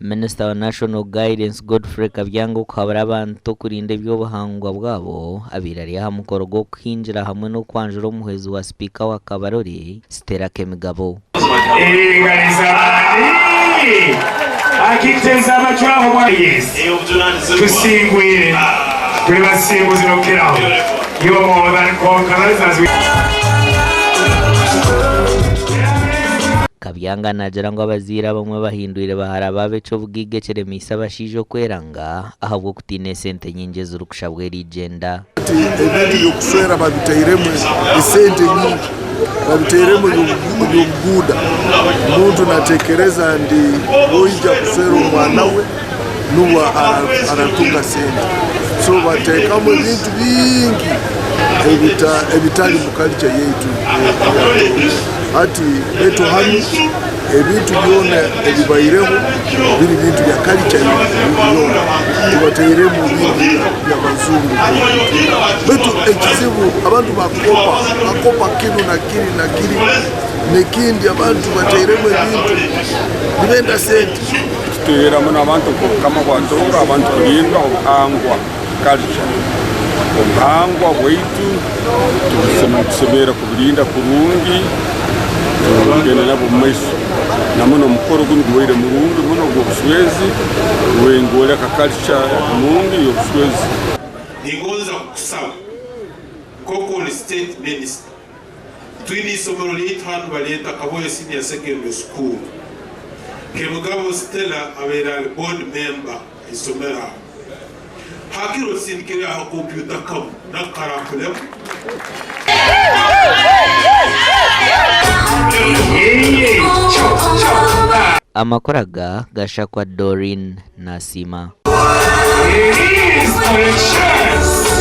Minisita wa National Guidance Godfrey Kabyanga okuhabura abantu okurinda eby'obuhangwa bwabo abaire ari aha mukoro gw'okuhingira hamwe n'okwanjura omuhwezi wa sipiika wa Kabarole, Stella Kemigabo. Kabyanga naagira ngu abazaire abamwe bahindwire bahara baabo eky'obugaiga ekiremeise abashaija okweranga ahabw'okutiina esente nyingi ezirikushabwa erigyenda. Hati ebintu by'okuswera babitairemu esente nyingi, babitairemu eby'obuguuda. Omuntu natekereza nti oija kuswera omwana we nubwo aratunga sente. So batekamu ebintu bingi ebitali mu culture yaitu eya Tooro. Hati baitu hanu ebintu byona ebibaireho biri bintu bya culture byona tibatairemu bintu byabazungu. Baitu ekizibu abantu bakopa, bakopa kinu na kiri na kiri nekindi abantu batairemu ebintu nibenda sente. Tuteera muno abantu nk'Obukama bwa Tooro abantu kurinda obuhangwa, culture. Obuhangwa bwaitu tusemerire kuburinda kurungi tugende nabwo omu maiso. Na muno omukoro gunu gubaire murungi muno ogw'obuswezi nigworeka culture nungi ey'obuswezi. Ningonza kukusaba nk'oku ori state minister, twine eisomero ryaitu hanu nibaryeta Kaboyo Senior Secondary School. Kemugabo Stella abaire ari board member ahaisomero aho. Hakiri otusindikire aha kompyuta kamwe n'akakarakulemu. Amakuru aga gashakwa Doreen Nasiima.